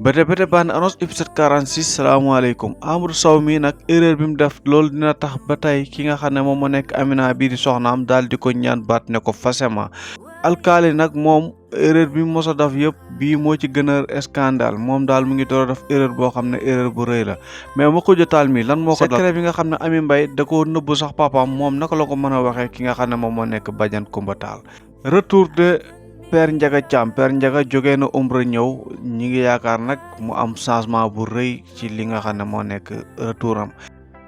bete ban annonce épisode 46 salaamaaleykum Amadou Sow mi nag erreur bi mu def loolu dina tax ba tey ki nga xam ne moom moo nekk Amina bii di soxnaam daal di ko ñaan baat ne ko fasema alkaali nag moom erreur bi mos a def yëpp bii moo ci gën a scandale moom daal mu ngi door a def erreur boo xam ne erreur bu rëy la mais ma ko jotaal mi lan moo ko dal secret bi nga xam ne Ami Mbaye da ko nëbbu sax papaam moom naka la ko mën a waxee ki nga xam ne moom moo nekk Badiane Coumba Tall retour de Père Ndiaga Thiam Père Ndiaga jógee na umra ñëw ñi ngi yaakaar nag mu am changement bu rëy ci li nga xam ne moo nekk retour am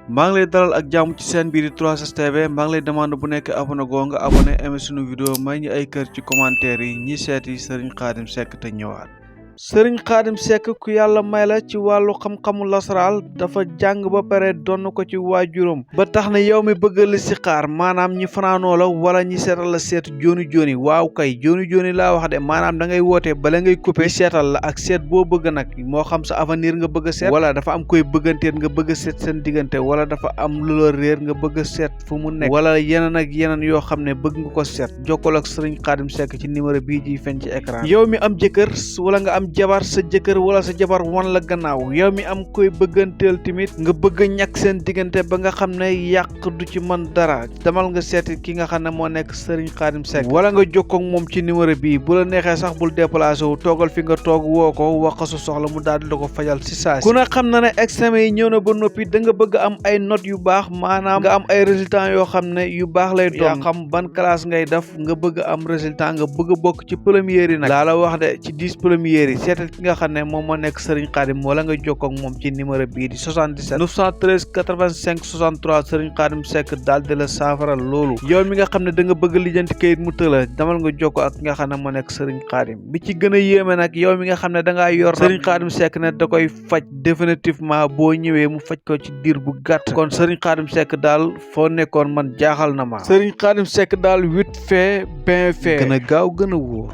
maa ngi lay dalal ak jàmm ci seen biir 3STV maa ngi lay demande bu nekk abonné goo nga abonné aimé sunu vidéo may ñu ay kër ci commentaire yi ñi seeti Serigne Khadim Seck te ñëwaat Serigne Khadim Seck ku yàlla may la ci wàllu xam-xamu lasaraal dafa jàng ba pare donn ko ci waajuram ba tax na yow mi bëgg li si xaar maanaam ñi fanaanoo la wala ñi seetal la seet jooni waaw kay jooni laa wax de maanaam da ngay woote bala ngay coupé seetal la ak seet boo bëgg nag moo xam sa avenir nga bëgg a seet wala dafa am koy bëgganteet nga bëgg a seet seen diggante wala dafa am lu la réer nga bëgg a seet fu mu nekk wala yeneen ak yeneen yoo xam ne bëgg nga ko seet jokkoo ak Serigne Khadim Seck ci numéro bii ji feeñ ci écran yow mi am jëkkër wala nga am jabar sa jëkkër wala sa jabar wan la gannaaw yow mi am koy bëgganteel tamit nga bëgg a ñàkk seen diggante ba nga xam ne yàq du ci mën dara demal nga seeti ki nga xam ne moo nekk Serigne Khadim Seck wala nga jokkoo ak moom ci numéro bii bu la neexee sax bul déplacé wu toogal fi nga toog woo ko wax su soxla mu daal di la ko fajal si saa si ku ne xam na ne examen yi ñëw na ba noppi da nga bëgg am ay notes yu baax maanaam nga am ay résultats yoo xam ne yu baax lay doon yaa xam ban classe ngay def nga bëgg am résultat nga bëgg a bokk ci première yi nag laa la wax de ci 10 premières yi seetal ki nga xam ne moom moo nekk Serigne Khadim wala nga jokkoo ak moom ci numéro bii di 77 913 85 63 Serigne Khadim Seck daal di la saafara loolu yow mi nga xam ne da nga bëgg lijjanti kayit mu tëla damal nga jokkoo ak ki nga xam ne moo nekk Serigne Khadim bi ci gën a yéeme nag yow mi nga xam ne da ngaa yor Serigne Khadim Seck ne da koy faj définitivement boo ñëwee mu faj ko ci diir bu gàtt kon Serigne Khadim Seck daal foo nekkoon man jaaxal na ma Serigne Khadim Seck daal vite fait bien fait gën a gaaw gën a wóor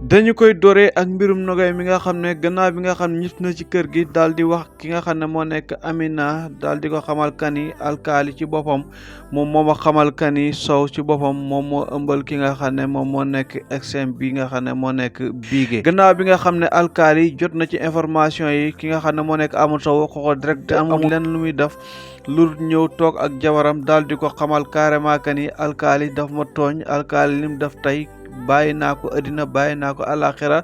dañu koy doree ak mbirum Nogay mi nga xam ne gannaaw bi nga xam ne ñëpp na ci kër gi daal di wax ki nga xam ne moo nekk Amina daal di ko xamal kani alkaali ci boppam moom moo ma xamal kani Sow ci boppam moom moo ëmbal ki nga xam ne moom moo nekk exem bi nga xam ne moo nekk biige gannaaw bi nga xam ne alkaali jot na ci information yi ki nga xam ne moo nekk Amadou Sow wax ko direct amul lenn lu muy def lu ñëw toog ak jabaram daal di ko xamal carrément kani alkaali daf ma tooñ alkaali lim def tey bàyyi naa ko àddina bàyyi naa ko àllaaxira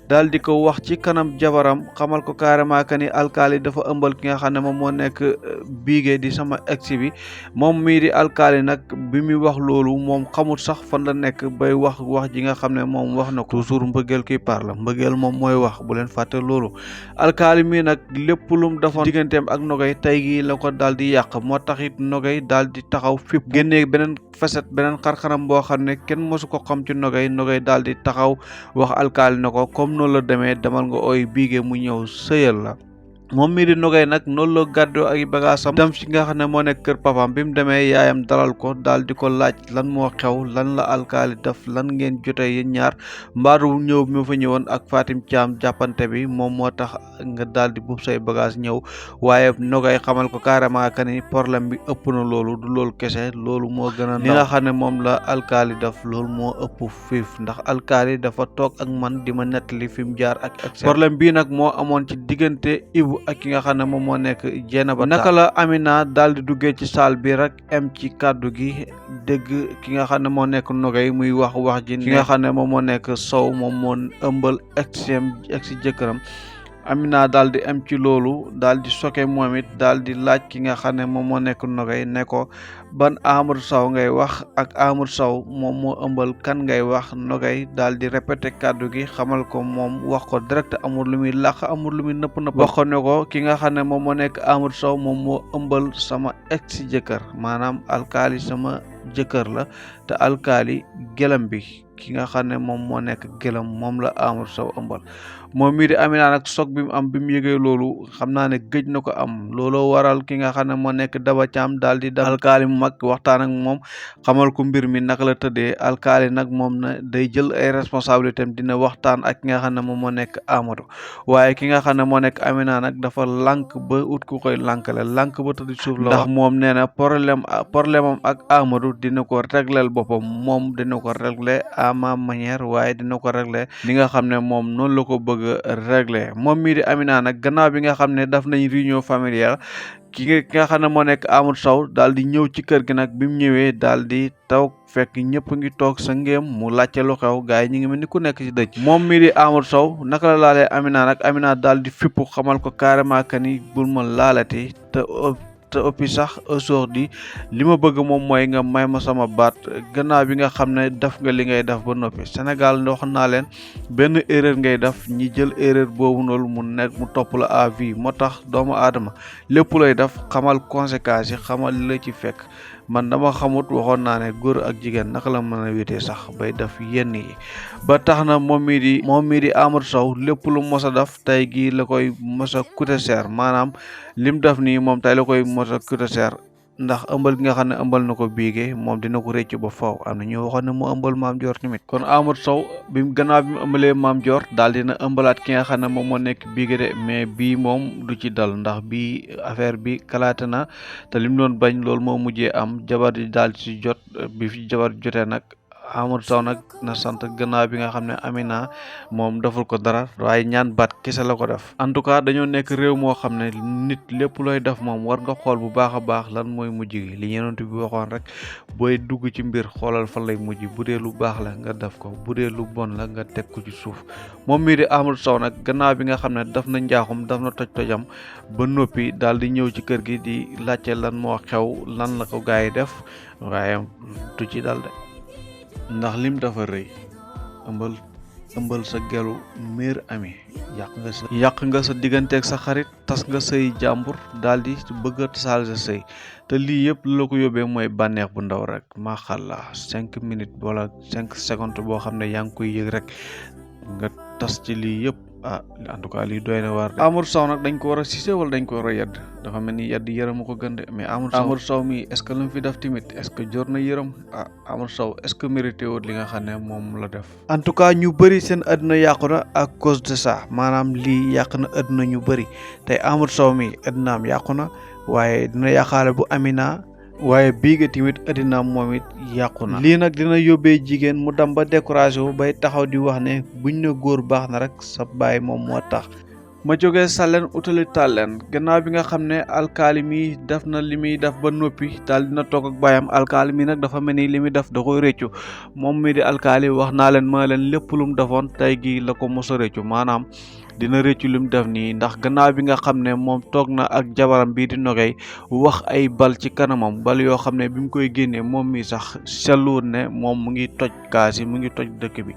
daal di ko wax ci kanam jabaram xamal ko carrément que ni alkaali dafa ëmbal ki nga xam ne moom moo nekk biige di sama ex bi moom mii di alkaali nag bi muy wax loolu moom xamul sax fan la nekk bay wax ji nga xam ne moom wax na ko toujours mbëggeel kiy parle mbëggeel moom mooy wax bu leen fàtte loolu alkaali mii nag lépp lu mu defoon digganteem ak Nogay tey gi la ko daal di yàq moo tax it Nogay daal di taxaw fépp génnee beneen facette beneen xarxanam boo xam ne kenn mosu ko xam ci Nogay daal di taxaw wax alkaali na ko comme noonu la demee demal nga ooy biige mu ñëw sëyal la moom mii di Nogay nag noonu la gàddoo ak bagaasam dem ci nga xam ne moo nekk kër papaam bi mu demee yaayam dalal ko daal di ko laaj lan moo xew lan la alkaali def lan ngeen jotee yéen ñaar mbaadu ñëw bi ma fa ñëwoon ak Fatim Thiam jàppante bi moom moo tax nga daal di buub say bagage ñëw waaye Nogay xamal ko carrément que ni problème bi ëpp na loolu du loolu kese loolu moo gën a ndaw li nga xam ne moom la alkaali def loolu moo ëpp fiif ndax alkaali dafa toog ak man di ma nettali fi mu jaar ak problème bii nag moo amoon ci diggante Ibu ak ki nga xam ne moom moo nekk Dieynaba naka la Amina daal di duggee ci saal bi rek am ci kàddu gi dégg ki nga xam ne moo nekk Nogay muy wax ji ki nga xam ne moom moo nekk Sow moom moo ëmbal ex jëkkëram Amina daal di am ci loolu daal di soke moom it daal di laaj ki nga xam ne moom moo nekk Nogay ne ko ban Amadou Sow ngay wax ak Amadou Sow moom moo ëmbal kan ngay wax Nogay daal di répété kàddu gi xamal ko moom wax ko direct amul lu muy làq amul lu muy nëpp wax ko ne ko ki nga xam ne moom moo nekk Amadou Sow moom moo ëmbal sama ex jëkkër maanaam alkaali sama jëkkër la te alkaali gelam bi ki nga xam ne moom moo nekk gelam moom la Amadou Sow ëmbal moom mii di Amina nag soog bi mu am bi mu yëgee loolu xam naa ne gëj na ko am looloo waral ki nga xam ne moo nekk Daba Thiam daal di dal alkaali mu mag waxtaan ak moom xamal ko mbir mi naka la tëddee alkaali nag moom na day jël ay responsabilité am dina waxtaan ak ki nga xam ne moom moo nekk Amadou waaye ki nga xam ne moo nekk Amina nag dafa lànk ba ut ku koy lànkale lànk ba tëdd suuf la ndax moom nee na problème am ak Amadou dina ko régleel boppam moom dina ko régler à ma manière waaye dina ko régler li nga xam ne moom noonu la ko bëgg a régler moom mii di Amina nag gannaaw bi nga xam ne daf nañ réunion familiale ki nga xam ne moo nekk Amadou Sow daal di ñëw ci kër gi nag bi mu ñëwee daal di toog fekk ñëpp ngi toog sa ngéem mu laajte lu xew gars yi ñu ngi mel ni ku nekk ci dëj moom mii di Amadou Sow naka la laalee Amina nag Amina daal di fippu xamal ko carrément que ni bul ma laalati te ëppi sax aujourd'hui li ma bëgg moom mooy nga may ma sama baat gannaaw bi nga xam ne def nga li ngay def ba noppi Sénégal wax naa leen benn erreur ngay def ñi jël erreur boobu noonu mu nekk mu topp la à vie moo tax doomu aadama lépp lay def xamal conséquences yi xamal li la ci fekk man dama xamut waxoon naa ne góor ak jigéen naka la mën a wéetee sax bay def yenn yi ba tax na moom mii di Amadou Sow lépp lu mos a def tey gii la koy mos a coûter cher maanaam lim def nii moom tey la koy mos a coûter cher ndax ëmbal gi nga xam ne ëmbal na ko biige moom dina ko réccu ba faw am na ñu waxoon ne mu ëmbal Maam Dior tamit kon Amadou Sow gannaaw bi mu ëmbalee Maam Dior daal dina ëmbalaat ki nga xam ne moom moo nekk biige de mais bii moom du ci dal ndax bii affaire bi kalaate na te lim doon bañ loolu moo mujjee am jabar ji daal ci jot bi fi jabar jotee nag Amadou Sow nag na sant gannaaw bi nga xam ne Amina moom deful ko dara waaye ñaan baat kese la ko def en tout cas dañoo nekk réew moo xam ne nit lépp looy def moom war nga xool bu baax a baax lan mooy mujj gi li Yonent bi waxoon rek booy dugg ci mbir xoolal fan lay mujj bu dee lu baax la nga def ko bu dee lu bon la nga teg ko ci suuf moom mii di Amadou Sow nag gannaaw bi nga xam ne daf na njaaxum daf na toj-tojam ba noppi daal di ñëw ci kër gi di laajte lan moo xew lan la ko gars yi def waaye du ci dal de ndax lim dafa rëy ëmbal sa gelu meer ami yàq nga sa digganteeg sa xarit tas nga sëy jàmbur daal di bëgg a tasaal sa sëy te lii yëpp la ko yóbbee mooy bànneex bu ndaw rek maxalla 5 minutes wala 5 secondes boo xam ne yaa ngi koy yëg rek nga tas ci lii yëpp en tout cas lii doy na waar de Amadou Sow nag dañ ko war a sise wala dañ ko war a yedd dafa mel ni yedd yërëm a ko gën de mais Amadou Sow mi est ce que lu mu fi def tamit est ce que jor na yërëm Amadou Sow est ce que mérité wut li nga xam ne moom la def en tout cas ñu bëri seen àdduna yàqu na à cause de ça maanaam lii yàq na àdduna ñu bëri tey Amadou Sow mi àddunaam yàqu na waaye dina yàqaale bu Amina waaye bii nga tamit addinaam moom it yàqu na lii nag dina yóbbee jigéen mu dem ba découragé wu bay taxaw di wax ne buñ ne góor baax na rek sa baay moom moo tax ma jógee Sàlleen utali Tàlleen gannaaw bi nga xam ne alkaali mi def na li muy def ba noppi daal dina toog ak baayam alkaali mi nag dafa mel ni li muy def da koy réccu moom mi di alkaali wax naa leen ma leen lépp lu mu defoon tey gi la ko mos a réccu maanaam dina réccu li mu def nii ndax gannaaw bi nga xam ne moom toog na ak jabaram bii di Nogay wax ay bal ci kanamam bal yoo xam ne bi mu koy génnee moom mi sax seetluwul ne moom mu ngi toj kaas yi mu ngi toj dëkk bi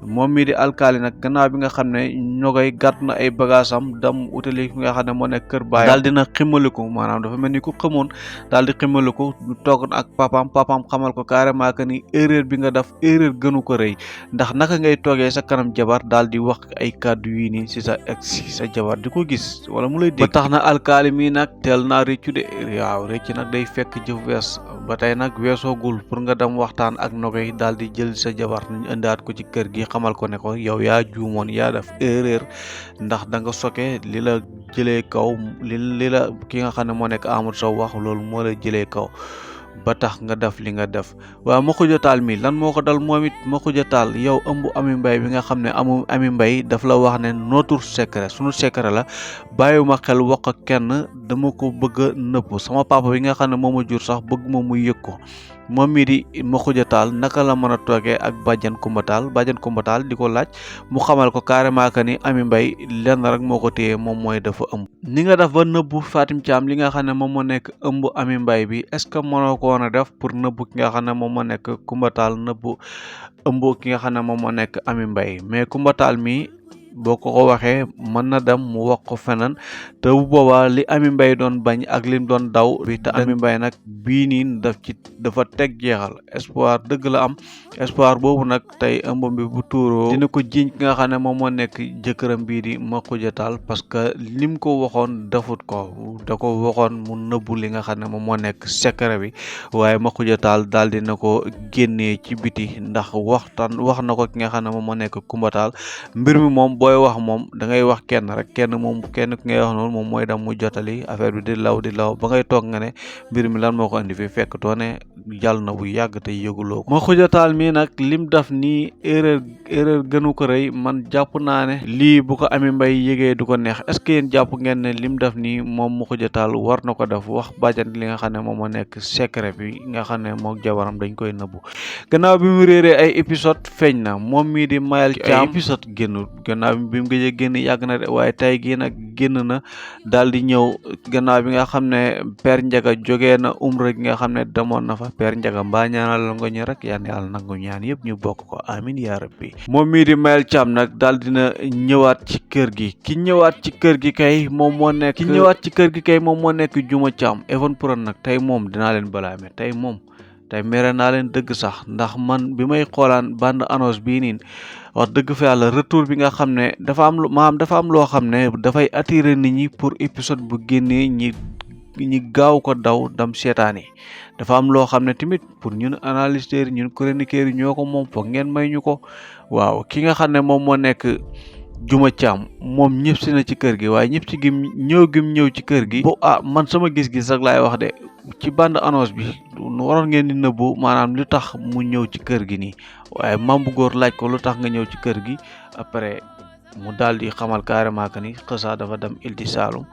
moom mii di alkaali nag gannaaw bi nga xam ne Nogay gàtt na ay bagaasam dam utali fi nga xam ne moo nekk kër baayam daal dina ximaliku maanaam dafa mel ni ku xamoon daal di ximaliku toog ak papaam xamal ko carrément que ni erreur bi nga def erreur gënu ko rëy ndax naka ngay toogee sa kanam jabar daal di wax ay kàddu yi nii si sa ex sa jabar di ko gis wala mu lay dégg ba tax na alkaali mi nag teel naa réccu de waaw réccu nag day fekk jëf wees ba tey nag weesoogul pour nga dem waxtaan ak Nogay daal di jël sa jabar ñu indaat ko ci kër gi xamal ko ne ko yow yaa juumoon yaa def erreur ndax da nga soke li la jëlee kaw li la ki nga xam ne moo nekk Amadou Sow wax loolu moo la jëlee kaw ba tax nga def li nga def waaw Makhoudia Tall mi lan moo ko dal moom it Makhoudia Tall yow ëmb Ami Mbaye bi nga xam ne Ami Mbaye daf la wax ne notre secret sunu secret la bàyyiwuma xel wax ko kenn dama ko bëgg a nëbb sama papa bi nga xam ne moo ma jur sax bëgg ma mu yëg ko moom mii di Makhoudia Tall naka la mën a toogee ak bàjjan Kumba Tall di ko laaj mu xamal ko carrément que ni Ami Mbaye lenn rek moo ko téye moom mooy dafa ëmb ni nga def ba nëbbu Fatim Thiam li nga xam ne moom moo nekk ëmb Ami Mbaye bi est ce que mënoo ko woon a def pour nëbbu ki nga xam ne moom moo nekk Kumba Tall nëbbu ëmb ki nga xam ne moom moo nekk Ami Mbaye mais Kumba Tall mi boo ko waxee mën na dem mu wax ko feneen te bu boobaa li Ami Mbaye doon bañ ak lim doon daw bi te Ami Mbaye nag bii nii dafa teg jeexal espoir dëgg la am espoir boobu nag tey ëmb bi bu tuuroo dina ko jiiñ ki nga xam ne moom moo nekk jëkkëram bii di Makhoudia Tall parce que lim ko waxoon defut ko da ko waxoon mu nëbbu li nga xam ne moom moo nekk secret bi waaye Makhoudia Tall daal dina ko génnee ci biti ndax wax na ko ki nga xam ne moom moo nekk Kumba Tall mbir mi moom booy wax moom da ngay wax kenn rek kenn ki ngay wax noonu moom mooy dem mu jotali affaire bi di law ba ngay toog nga ne mbir mi lan moo ko indi fi fekk too ne jàll na bu yàgg te yëguloo ko. Makhoudia Tall mi nag lim daf nii erreur gënu ko rëy man jàpp naa ne lii bu ko Amy Mbaye yëgee du ko neex est-ce que yéen jàpp ngeen ne lim daf nii moom Makhoudia Tall war na ko def wax bàjjan li nga xam ne moom moo nekk secret bi nga xam ne moom jabaram dañ koy nëbbu gannaaw bi mu réeree ay épisode feeñ na moom mii di Mayel Thiam épisode génnul gannaaw bi mu gëjee génn yàgg na de waaye tey gii nag génn na daal di ñëw gannaaw bi nga xam ne Père Ndiaga jógee na umra gi nga xam ne demoon na fa Père Ndiaga mbaa ñaanal nga ñu rek yaan yàlla nangu ñaan yëpp ñu bokk ko amin yaa rabbi. moom mii di Mayel Thiam nag daal dina ñëwaat ci kër gi ki ñëwaat ci kër gi kay moom moo nekk Juma Thiam Even Prod nag tey moom dinaa leen balaame tey mere naa leen dëgg sax ndax man bi may xoolaan bande annonce bii niin wax dëgg fa yàlla retour bi nga xam ne dafa am loo xam ne dafay attirer nit ñi pour épisode bu génnee ñi gaaw ko daw dam seetaan yi dafa am loo xam ne tamit pour ñun analysteurs yi ñun chroniqueurs yi ñoo ko moom foog ngeen may ñu ko waaw ki nga xam ne moom moo nekk Juma Thiam moom ñëpp si na ci kër gi waaye ñëpp ci gim ñëw ci kër gi man sama gis-gis rek laay wax de ci bande annonce bi waroon ngeen di nëbbu maanaam lu tax mu ñëw ci kër gi nii waaye Mame bu Góor laaj ko lu tax nga ñëw ci kër gi après mu daal di xamal carrément que ni Xeusa dafa dem Île du Saloum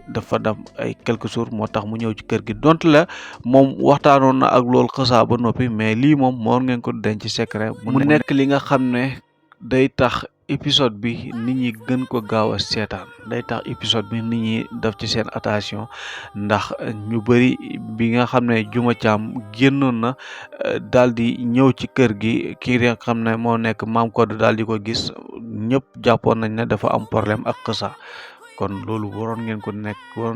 dafa dem ay quelques jours moo tax mu ñëw ci kër gi donte la moom waxtaanoon na ak loolu Xeusa ba noppi mais lii moom moo ngeen ko denc ci secret mu nekk li nga xam ne day tax épisode bi nit ñi gën ko gaaw a seetaan day tax épisode bi nit ñi def ci seen attention ndax ñu bëri bi nga xam ne Juma Thiam génnoon na daal di ñëw ci kër gi kii nga xam ne moo nekk Mame Codé daal di ko gis ñëpp jàppoon nañ ne dafa am problème ak Xeusa kon loolu waroon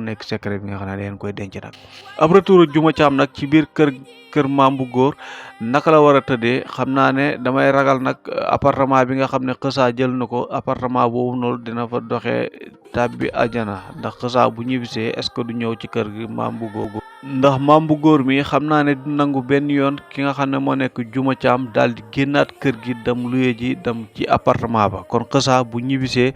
nekk secret bi nga xam ne da ngeen koy denc nag. ab retour Juma Thiam nag ci biir kër Mame bu Góor naka la war a tëddee xam naa ne damay ragal nag appartement bi nga xam ne Xeusa jël na ko appartement boobu noonu dina fa doxee tàbbi àjjana ndax Xeusa bu ñibbisee est-ce que du ñëw ci kër gi Mame bu Góor ndax Mame bu Góor mi xam naa ne du nangu benn yoon ki nga xam ne moo nekk Juma Thiam daal di génnaat kër gi dem luye ji dem ci appartement ba kon Xeusa bu ñibbisee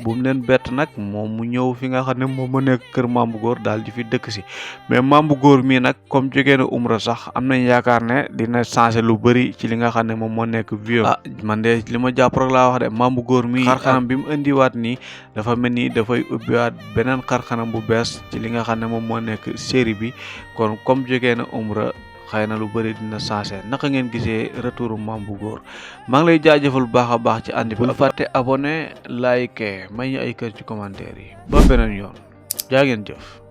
bu mu leen bett nag moom mu ñëw fi nga xam ne moom moo nekk kër Mame bu Góor daal di fi dëkk si mais Mame bu Góor mi nag comme jógee na umra sax am nañ yaakaar ne dina changé lu bëri ci li nga xam ne moom moo nekk vieux man de li ma jàpp rek laa wax de Mame bu Góor mi xarxanam bi mu indiwaat nii dafa mel ni dafay ubbiwaat beneen xarxanam bu bees ci li nga xam ne moom moo nekk série bi kon comme jógee na umra xëy na lu bëri dina changé naka ngeen gisee retour Mame bu Góor maa ngi lay jaajëfal bu baax a baax ci ànd bi bul fàtte abonné like may ñu ay kër ci commentaire yi ba beneen yoon jaa ngeen jëf